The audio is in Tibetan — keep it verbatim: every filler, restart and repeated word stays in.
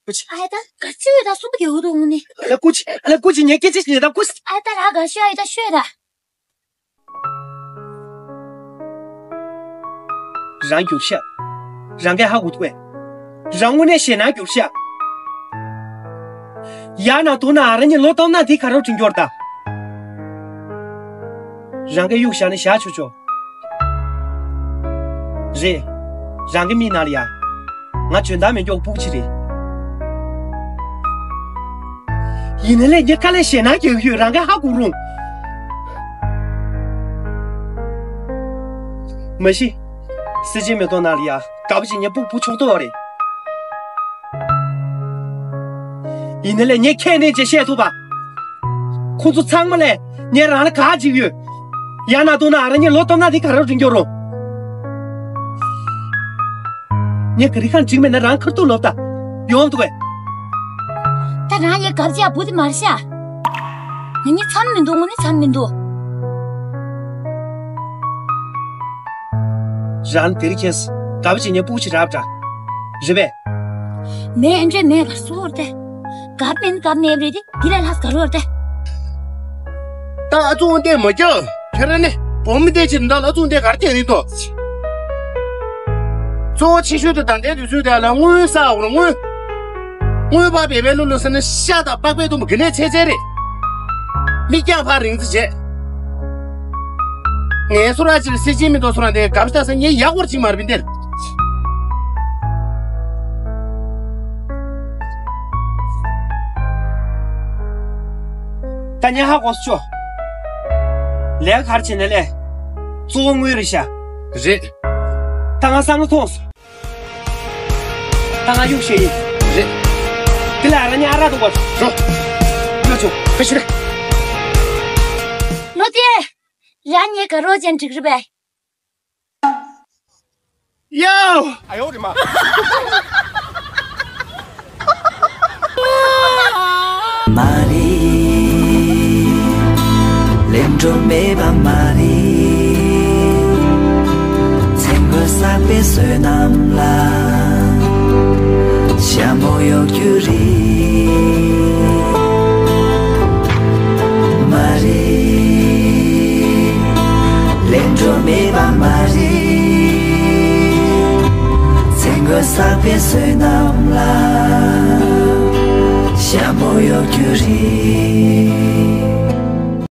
ཀུ་ཅི། ཨ་ཡ་ད་ག་ཅི་ཡོད་ད་སུ་པ་གི་འུ་དུ་ངུ་ནི། ཨ་ལ་ཀུ་ཅི། ཨ་ལ་ཀུ་ཅི་ངས་སྐད་ཆ་ཞིག་ད་ཀུ་ཅི། ཨ་ཡ་ད་ར་ག་ཤོད་ཨ་ཡ་ད་ཤོད་ད། རང་རྒྱུགས་ཤག་རང་གིས་ཧ་གོ་ཐུབ་པས། རང་དངོས་གནས་ཞེད་སྣང་རྒྱུགས་ཤག་ཡང་ན་དུ་ན་ཨ་ར་ཉི་ལོ་སྟོང་ན་དེ་ག་རོ་དྲིན་སྐྱོར་ད། རང་གིས་གཡུག་བཞག་ནས་བཞག་ཆོག་ཆོག་རེད། རང་གི་མིག་ནང་ལ་ཡ། ང་འཇོན་ཐང་མེད་མགྱོགས་སྤུ་གུ་ཅིག་རེད། ཡིན་ནའི་ལས་ངས་དཀའ་ལས་ཞེད་སྣང་རྒྱག་གི་ཡོད་རང་གིས་ཧ་གོ་རུང་། མ་གཞི། སྲིད་སྤྱིའི་མེ་ཏོག་ནང་ལ་ཡ་དགའ་པོ་ཅིག་ངས་སྤུ་གུ་སྤུ་ཆོག་ཏོ་རེད། ཡིན་ནའི་ལས་ངས་ཁས་ལེན་བྱས་བཤད་ཐུབ་པ། ཁོང་ཚོ་ཚང་མ་ལས་ངས་རང་ལ་ག་བྱེད་ཡོད། ཡང་ན་དུ་ན་ཨ་ར་ཉི་ལོ་སྟོང་ན་དེ་ག་རོ་དྲིན་སྐྱོར་རུང་། ངས་ག་རི་ཁང་འགྲིག་མེད་ན་རང་ཁར་ཐུག་ལོབ་ད། ཡོང་འདུག་གས། ད་རང་ཡས་གབ་ཅག་བུ་དེ་མར་ཤ། ང་གཉིས་མཚམས་མི་འདུག་དངོས་གནས་མཚམས་མི་འདུག་རང་དེ་རིང་ཁྱེད་གབ་ཅིག་ངས་སྤུ་གུ་ཅིག་རག་འདྲ། རེད་པས། མེད་ཨེ་འདྲས་མེད་ལ་སོར་ཏེ། གབ་མིན་གབ་མེད་རེད་དེ་འདི་ལས་ལྷག་ག་རོར་ཏེ། ད་ཨ་ཙུང་ཏེ་མ་རྒྱག་ཁྱེད་རང་ནི་བོ་མི་དེ་ཅིག་འདྲ་ལ་ཨ་ཙུང་ཏེ་གར་བསྟན་རེད་དོ། གཙོ་བོ་ཆེ་ཤོས་དེ་ད་ལྟའི་དུས་ཚོད་དེ་ལ་དངུལ་བསགས་འོང་དངུལ། དངུལ་པ་བེ་བེ་ལུ་ལུ་ཟེར་ན་ཤ་དང་པགས་པའི་དུམ་བུ་གི་ནས་ཚད་ཚད་རེད། མིག་རྒྱང་ཕར་རིང་ཙི་བྱས། ངའི་སོ་ར་ཅིར་སྲིད་སྤྱིའི་མི་ཐོག་སོ་ར་འདི་གབ་ལྟ་ས་ངས་ཡག་པོར་ཅིག་མར་བིན་དེར། ད་ཉ་ཧ་གོ་སོ་ཆོ། ལས་ཁར་ཕྱིན་ནས་ལས། གཙོ་བོ་དངུལ་རེད་ཤག་རེད། ད་ང་བསམ་བློ་ཐོངས་སོ། ད་ང་གཡུག་བཤད་ཡིན། རེད། དེ་ལ་ར་ཉ་ཨ་ར་དུ་བར། རོ། ཡོ་ཆུ། ཕ་ཤི་རེ། ལོ་དེ། ར་ཉེ་ག་རོ་ཅན་འགྲིག་རེད་པས། ཡའོ། ཨ་ཡོ་རེ་མ། མ་རེད། ལེན་འགྲོ་མེད་པ་མ་རེད། ཚེ་འགོར་བསགས་པའི་བསོད་ནམས་ལ། ཞྭ་མོ་གཡོག་རྒྱུ་རེད། མ་རེད། ལེན་འགྲོ་མེད་པ་མ་རེད། ཚེ་འགོར་བསགས་པའི་བསོད་ནམས་ལ། ཞྭ་མོ་གཡོག་རྒྱུ་རེད།